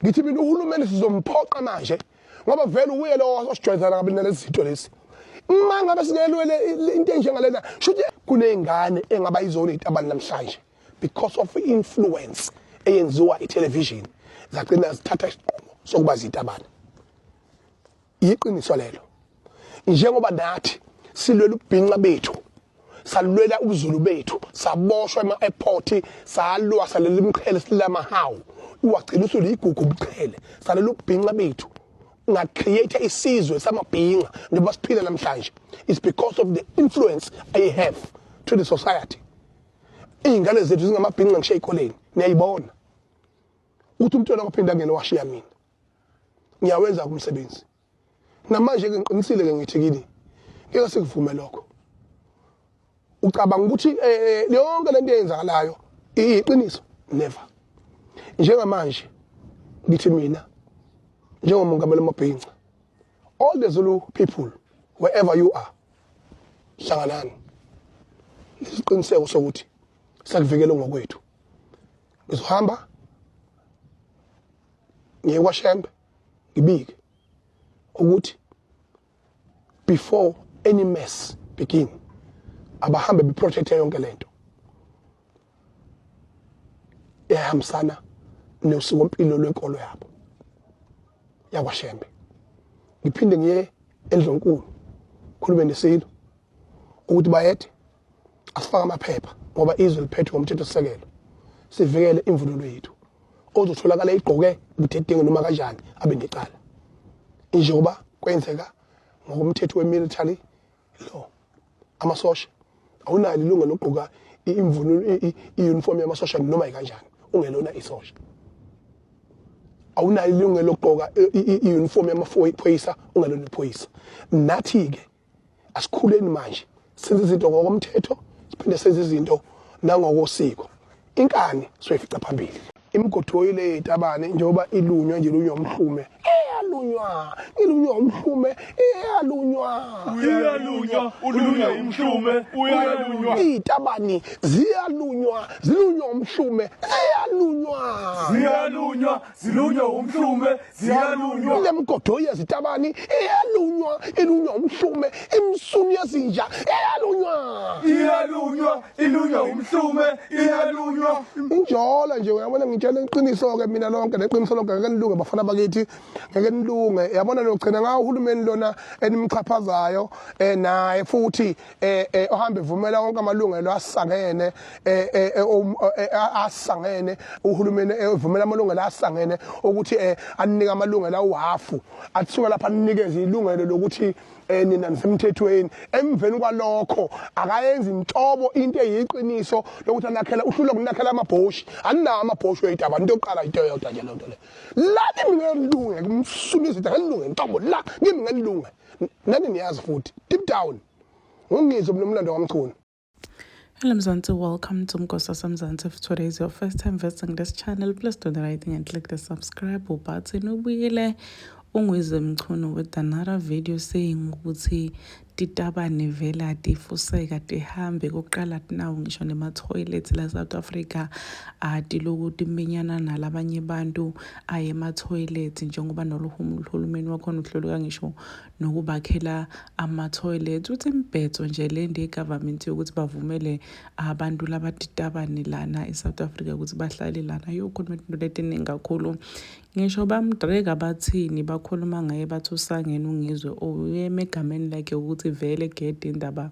Ngithi mina uhulumeni sizomphoqa manje ngoba vele uye lo osijwayezana kabi nalezi zinto lezi. Uma ngabe singelwele into enjengalena, shuthi kuney'ngane engaba yizona iy'tabane namhlanje because of influence eyenziwa i-television, zagcina zithatha isinqumo sokuba zitabane. Yiqiniso lelo. Njengoba nathi silwela ubhinca bethu, salwela ubuzulu bethu, saboshwa ema-airport, salwa, salela imiqhele, silela amahawu, wagcina usuliyigugu ubuqhele. Salela ubhinca bethu, nga-create isizwe samabhinca njengoba siphila namhlanje. It's because of the influence I have to the society. Iy'ngane zethu zingamabhinca ngisho ey'koleni, niyayibona ukuthi umntwana waphinda angene washiya mina. Ngiyawenza umsebenzi namanje ke, ngiqinisile ke, ngithi kini ngeke sikuvume lokho. Ucabanga ukuthi yonke lento eyenzakalayo iyiqiniso? Never. Njengamanje ngithi mina njengomongameli wamabhinca, all the Zulu people, wherever you are, hlanganani nesiqiniseko sokuthi sakuvikela ngokwethu. Ngizohamba ngiye kwaShembe, ngibike ukuthi before any mess begin, abahambe beprotecte yonke lento ehambisana nosikompilo lwenkolo yabo yakwaShembe. Ngiphinde ngiye endlunkulu, khulume nesilo ukuthi bayethe, asifake amaphepha ngoba izwe liphethwe ngomthetho sisekelo, sivikele imvunulo yethu. Ozotholakala igqoke budedengu noma kanjani abe necala, njengoba kwenzeka ngokomthetho we-military law. Amasosha awunalo ilungelo lokugqoka imvunulo, i-uniform yamasosha noma yikanjani ungelona isosha. Awunalo ilungelo lokugqoka i-uniform yamaphoyisa ungelona iphoyisa. Nathi-ke asikhuleni manje, senze izinto ngokomthetho, siphinde senze izinto nangokosiko. Inkani soyifica phambili. Imigodoyi le yetabane, njengoba ilunywa nje, lunywa umhlume, iyalunywa, ilunywa umhlume, iyalunywa. Uyalunywa, ulunywa umhlume, uyalunywa. Iy'tabani ziyalunywa, zilunywa umhlume, ziyalunywa. Ziyalunywa, zilunywa umhlume, ziyalunywa. Le mgodoyi yezitabani iyalunywa, ilunywa umhlume. Imsunu yezinja iyalunywa. Iyalunywa, ilunywa umhlume, iyalunywa. Injola nje, uyabona, ngitshela iqiniso-ke mina lonke neqiniso lonke, ngeke nilunge bafana bakithi, ngeke nilunge. Yabona, nogcina ngawo uhulumeni lona enimchaphazayo, naye futhi ohambe evumela wonke amalungelo asangene, asangene uhulumeni, evumela amalungelo asangene ukuthi aninike amalungelo awuhafu, athuka lapha anikeze ilungelo lokuthi nina nisemthethweni. Emveni kwalokho akayenzi inhlobo into eyiqiniso lokuthi anakhela, uhlulwa kunakhela amabhoshi. Aninawo amabhoshi weyitaba. Into yokuqala, into eyodwa nje lento le la kimi ngelunge kumsuna izinto, ngelunge intombo la kimi ngelunge. Nani niyazi futhi deep down ngungizwe mina umlando kaMchunu. Hello Mzansi, welcome to Mkosa Mzansi. If today is your first time visiting this channel, please do the right thing and click the subscribe button. Ubuyile uNgizwe Mchunu with another video saying ukuthi titabane vela tifuseka tihambe kuqala tinawo ngisho nema-toilet la South Africa, atiloku timinyana nalabanye bantu aye ema-toilet, njengoba nolohulumeni wakhona uhluleka ngisho nokubakhela ama-toilet. Uthi imibhedzo nje le nto ye-government yokuthi bavumele abantu labatitabane lana e-South Africa ukuthi bahlale lana, yokhuluma into letiningi kakhulu. Ngisho bamdreka bathini, bakhuluma ngaye, bathi usangene uNgizwe, uyeme egameni lakhe ukuthi vele gede indaba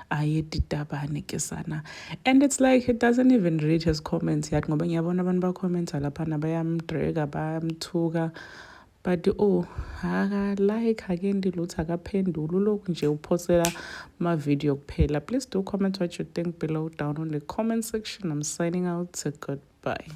ayetitabane ke sana. And it's like he doesn't even read his comments yet, ngoba ngiyabona abantu bakhomenta laphana, bayamdreka, bayamthuka, but oh, aka-like, akendi lutho, akaphenduli, ulokhu nje uphosela ama-video kuphela. Please do comment what you think below down on the comment section. I'm signing out. Goodbye.